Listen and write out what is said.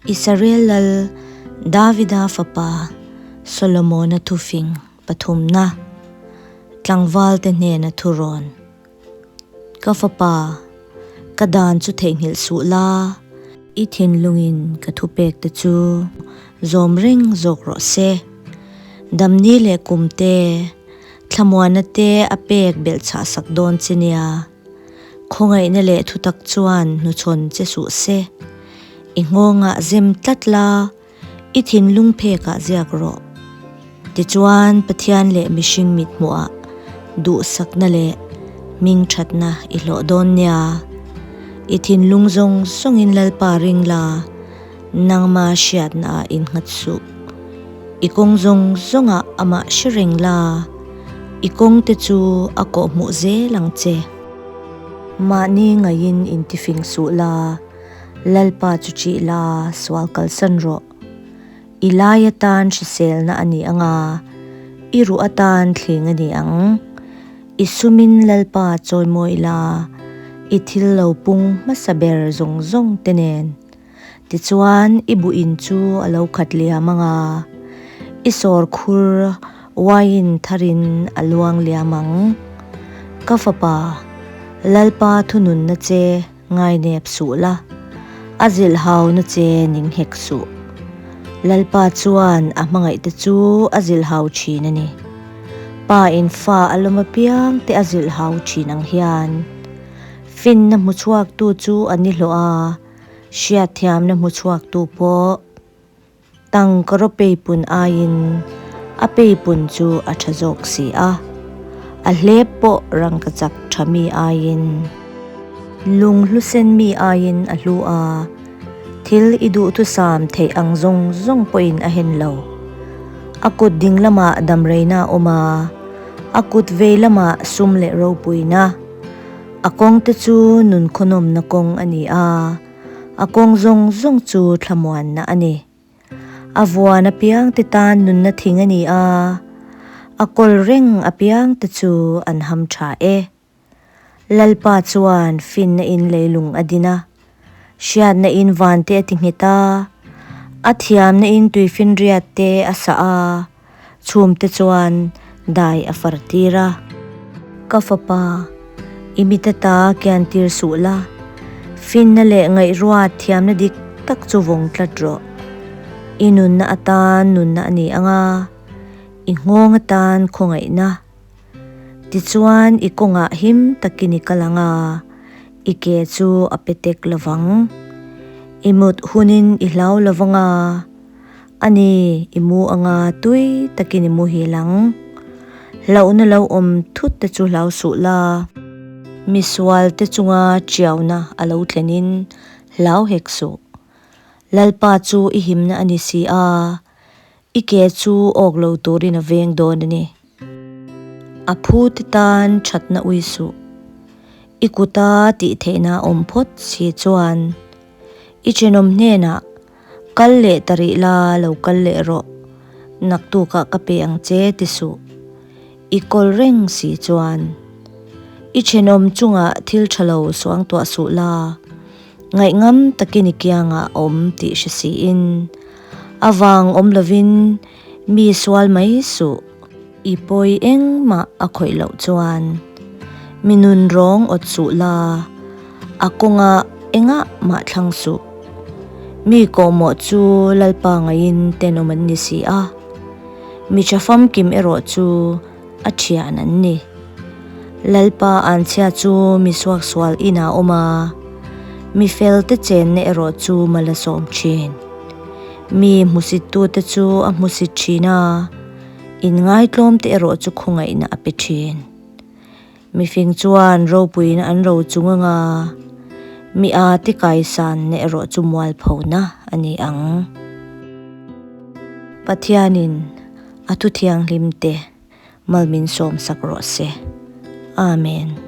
Israel lal Davida fapa Solomona thufing pathumna, tlangvalte hnena thurawn. Ka fapa, ka dan chu theihnghilh suh la, i thinlungin ka thupek te chu zawm reng zawk rawh se. Damni leh kumte, thlamuana te a pek belhchhah sak dawn che nia. Khawngaihna leh thutak chuan hnuchhawn che suh se. I nghawngah zem tlat la, i thinlung phekah ziak rawh. Tichuan Pathian leh mihring mithmuhah duhsakna leh hmingthatna i hlawh dawn nia. I thinlung zawng zawngin Lalpa ring la, nangma hriatnaah innghat suh. I kawng zawng zawngah amah hre reng la, i kawngte chu a kawhhmuh zel ang che. Mahni ngaiin intifing suh la, Lalpa chu ṭih la, sual kalsan rawh. I lai atan hriselna a ni ang a, i ruh atan thling a ni ang. I sumin Lalpa chawimawi la, i thil lo pung hmasa ber zawng zawng te nen. Tichuan, i buh in chu a lo khat liam ang a, i sawr khur uaiin tharin a luang liam ang. Ka fapa, Lalpa thununna che ngainep suh la, a zilhhauna che ning hek suh. Lalpa chuan a hmangaihte chu a zilhhau thin a ni. Pa in fa a lawm apiang te a zilhhau thin ang hian. Finna hmuchhuaktu chu a ni hlawh a. Hriatthiamna hmuchhuaktu pawh tangkaraw peipun aiin a peipun chu a tha zawk si a, a hlep pawh rangkachak tha mi aiin lung hlusen mi aiin a hlu a, thil i duhthusam theih ang zawng zawng pawhin a hen lo. A kut ding lamah damreina a awm a, a kut vei lamah sum leh ropuina. A kawng te chu nun khawnawmna kawng a ni a, a kawng zawng zawng chu thlamuanna a ni. A vuan apiang te tan nunna thing a ni a, a kawl reng apiang te chu an ham tha e. Lalpa chuan finna in leilung a din a, hriatna in van te a ti nghet a, a thiamna in tuifinriat te a sah a, Chhumte chuan dai a far tir a. Ka fapa, i mit ata kian tir suh la, finna leh ngaihruat thiamna dik tak chu vawng tlat rawh. I nunna atan nunna a ni ang a, i nghawng atan khawngaihna. Tichuan i kawngah him takin i kal ang a, i ke chu a pe tek lovang. I mut hunin i hlau lovang a. A ni, i mu anga tui takin i muhil ang. Hlauhna lo awm thut te chu hlau suh la. Misual te chunga chiauna a lo thlenin hlau hek suh. Lalpa chu i himna a ni si a, i ke chu awk lo turin a veng dawn a ni. A phu te tan thatna ui suh. I kuta tih theihna awm phawt si chuan i thenawm hnenah Kal leh ta rih la, lo kal leh rawh. Naktukah ka pe ang che ti suh. I kawl reng si chuan. I thenawm chungah thil tha lo suang tuah suh la. Ngaihngam takin i kiangah a awm tih hre siin. A vang awm lovin mi sual mai suh. I pawi engmah a khawih loh chuan. Mi nun rawng awt suh la, a kawngah engah mah thlang suh. Mi kawhmawh chu Lalpa ngaiin tenawm an ni si a, mi tha famkim erawh chu a thian an ni. Lalpa anchhia chu mi suaksual inah a awm a, mi felte chenna erawh chu mal a sawm thin. Mi hmusittute chu a hmusit thin a. Inngaitlawmte erawh chu khawngaihna a pe thin. Mifing chuan ropuina an ro chung anga mi a te kaisanna erawh chu mualphona a ni ang. Pathianin a thuthianghlimte malmin sawmsak rawh se. Amen.